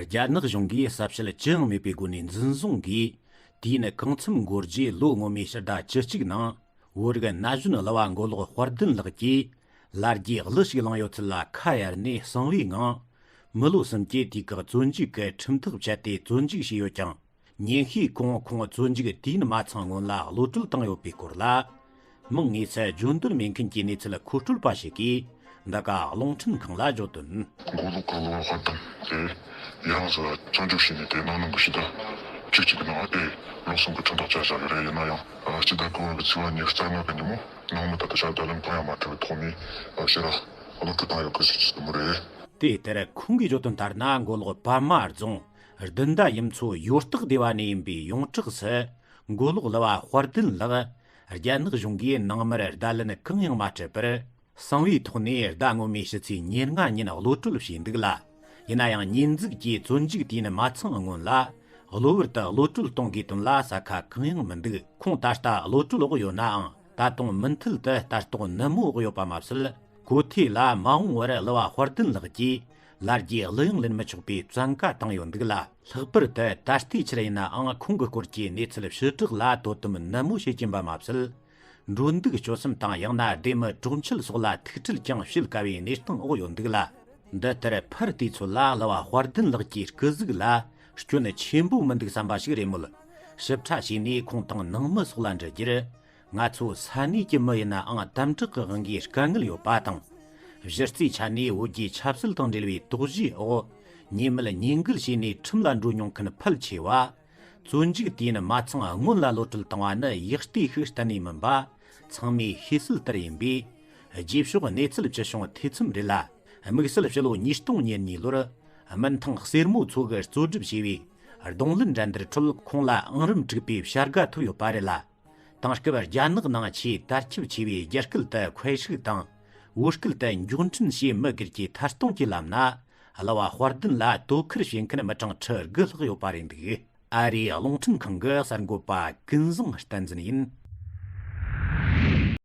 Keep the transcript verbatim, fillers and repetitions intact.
རྒྱ་ནག་གཞུང་གིས་གསལ་བཤད་ཅི་ཡང་མེད་པའི་སྒོ་ནས་འཛིན་བཟུང་གིས། དུས་ཡུན་གང་འཚམ་འགོར་རྗེས་ལོ་སྔོན་མའི་ཕྱི་ཟླ་བཅུ་གཅིག་ནང་བོད་རིགས་ན་གཞོན་གླུ་བ་མགོ་ལོག་དཔལ་ལྡན་ལགས་ཀྱིས་ལ་རྒྱའི་གླུ་ཞིག་བླངས་ཡོད་ཚུལ་ལ་ཁ་གཡར་ནས་གསང་བའི་ངང་། མི་ལོ་གསུམ་གྱི་དུས་བཀག་བཙོན་འཇུག་གི་ཁྲིམས་ཐག་བཅད་དེ་བཙོན་འཇུག་བྱས་ཡོད་ཀྱང་། ཉིན་ཤས་གོང་ཁོང་བཙོན་འཇུག་དུས་ཡུན་མ་ཚང་སྔོན་ལ་གློད་གྲོལ་བཏང་ཡོད་པའི་སྐོར་ལ། མིང་དངོས་སུ་བརྗོད་འདོད་མེད་མཁན་གྱི་གནས་ཚུལ་མཁོ་སྤྲོད་པ་ཞིག་གིས་འདི་ག་རླུང་འཕྲིན་ཁང་ལ་བརྗོད་དོན། མགོ་ལོག་གི་གླུ་བ་དཔལ་ལྡན་དེ་ཡང་སུ་བཙོན་འཇུག་བྱས་ནས་དེ་ནང་ནང་གི་ཕྱི་ཟླ་བཅུ་གཅིག་གི་ནང་དེ་ལོ་གསུམ་གྱི་ཁྲིམས་ཐག་བཅད་བཞག་ཡོད་རེད། ཡིན་ན་ཡང་སྤྱི་ཟླ་དགུ་པ་གི་ཚེས་པ་ཉི་ཤུ་རྩ་ལྔ་གི་ཉིན་མོ་ནང་མི་ད་ལྟ་ཞབས་བརྡ་ལན་གང་ཡང་མ་ཐེབས་པའི་ཐོག་ནས་ཕྱིར་ར་གློད་གྲོལ་བཏང་ཡོད་གི་ཞུ་ཆེད་དུ་མོ་རེད། དེ་ལྟར་ཁོང་གིས་བརྗོད་དོན་ལྟར་ན། མགོ་ལོག་པདྨ་རྫོང་བདུན་ཟླ་ཡུམ་མཚོ་ཡོ་སྟག་སྡེ་བ་ནས་ཡིན་པའི་ཡོངས་གྲགས་སུ་མགོ་ལོག་གླུ་བ་དཔལ་ལྡན་ལགས་རྒྱ་ནག་གཞུང་གིས་ནང་མིར་བརྡ་ལན་གང་ཡང་མ་སྤྲད་པར། གསང་བའི་ཐོག་ནས་ཟླ་སྔོན་མའི་ཕྱི་ཚེས་ཉེར་ལྔ་ཉིན་གློད་གྲོལ་བྱས་འདུག་ལ། ཡིན་ན་ཡང་ཉེས་འཛུགས་ཀྱིས་བཙོན་འཇུག་དུས་ཡུན་མ་ཚང་སྔོན་ལ་གློ་བུར་དུ་གློད་གྲོལ་གཏོང་དགོས་དོན་ལ་ས་ཁ་གང་ཡང་མི་འདུག་ཁོང་ད་ལྟ་གློད་གྲོལ་འོག་ཡོད་ནའང་ད་དུང་མུ་མཐུད་དུ་ལྟ་རྟོག་ནན་མོ་འོག་ཡོད་པ་མ་ཟད། གོ་ཐོས་ལ་མ་འོངས་བར་གླུ་བ་དཔལ་ལྡན་ལགས་ཀྱིས་ལ་རྒྱའི་གླུ་དབྱངས་ལེན་མི་ཆོག་པའི་བཙན་བཀའ་བཏང་ཡོད་འདུག་ལ། ལྷག་པར་དུ་ད་ལྟའི་ཆར་ཡིན་ནའང་ཁོང་གི་སྐོར་གྱི་གནས་ཚུལ་ཕྱི་བསྒྲགས་ལ་དོ་དམ་ནན་མོ་བྱེད་ཀྱིན་པ་མ་ཟད། འགྲོ་འདུག་སྤྱོད་གསུམ་དང་ཡང་ན་སྡེ་མི་གྲོང་ཁྱེར་སོགས་ལ་ཐུག་འཕྲད་ཀྱང་བྱེད་དཀའ་བའི་གནས་སྟངས་འོག་ཡོད་འདུག་ལ། འདི་ལྟར་ཕར་དུས་ཚོད་ལ་གླུ་བ་དཔལ་ལྡན་ལགས་ཀྱི་སྐུ་གཟུགས་ལ་སྐྱོན་ཆེན་པོ་མི་འདུག་བསམ་པ་ཞིག་རེད་མོད། ཞིབ་ཕྲ་བྱས་ནས་ཁོང་དང་ནང་མི་སོགས་ལ་འདྲི་རྒྱུར། ང་ཚོ་ས་གནས་ཀྱི་མི་ཡིན་ནའང་དམ་དྲག་གི་དབང་གིས་དཀའ་ངལ་ཡོད་པ་དང་། གཞི་རྩའི་ཆ་ནས་བོད་རྒྱའི་ཆབ་སྲིད་དང་འབྲེལ་བའི་དོགས་གཞིའི་འོག་ཉེས་མེད་ཉེས་འགུལ་བྱས་ནས་ཁྲིམས་ལ་འགྲོ་མྱོང་མཁན་ཕལ་ཆེ་བ། བཙོན་འཇུག་དུས་ཡུན་མ་ཚང་སྔོན་ལ་གློད་གྲོལ་བཏང་བ་ནི་ཡག་ལྟས་ཤིག་གཏན་ནས་མིན་པ་ཚང་མས་ཤེས་གསལ་ལྟར་ཡིན་པས། རྗེས་ཕྱོགས་གནས་ཚུལ་ཇི་བྱུང་ཐེ་ཚོམ་རེད་ལ། དམིགས་བསལ་ཕྱི་ལོ་ཉིས་སྟོང་ཉེར་གཉིས་ལོར་སྨན་ཐང་གསེར་མོ་མཚོ་གིས་གཙོ་སྒྲུབ་བྱས་པའི་རྡུང་ལེན་འགྲན་བསྡུར་ཁྲོད་ཁོང་ལ་ཨང་རིམ་དྲུག་པའི་བྱ་དགའ་ཐོབ་ཡོད་པ་རེད་ལ། དེང་སྐབས་རྒྱ་ནག་ནང་ཆེས་དར་ཁྱབ་ཆེ་བའི་རྒྱ་སྐད་དུ་快手དང་བོད་སྐད་དུ་མགྱོགས་འཕྲིན་ཞེས་མི་སྒེར་གྱི་ཐད་གཏོང་གི་ལམ་ན་གླུ་བ་དཔལ་ལྡན་ལ་དོ་ཁུར་བྱེད་མཁན་མི་གྲངས་ཁྲི་དགུ་ལྷག་ཡོད་པ་རེད་འདུག་ཨ་རིའི་རླུང་འཕྲིན་ཁང་གི་གསར་འགོད་པ་ཀུན་བཟང་བསྟན་འཛིན་ཡིན།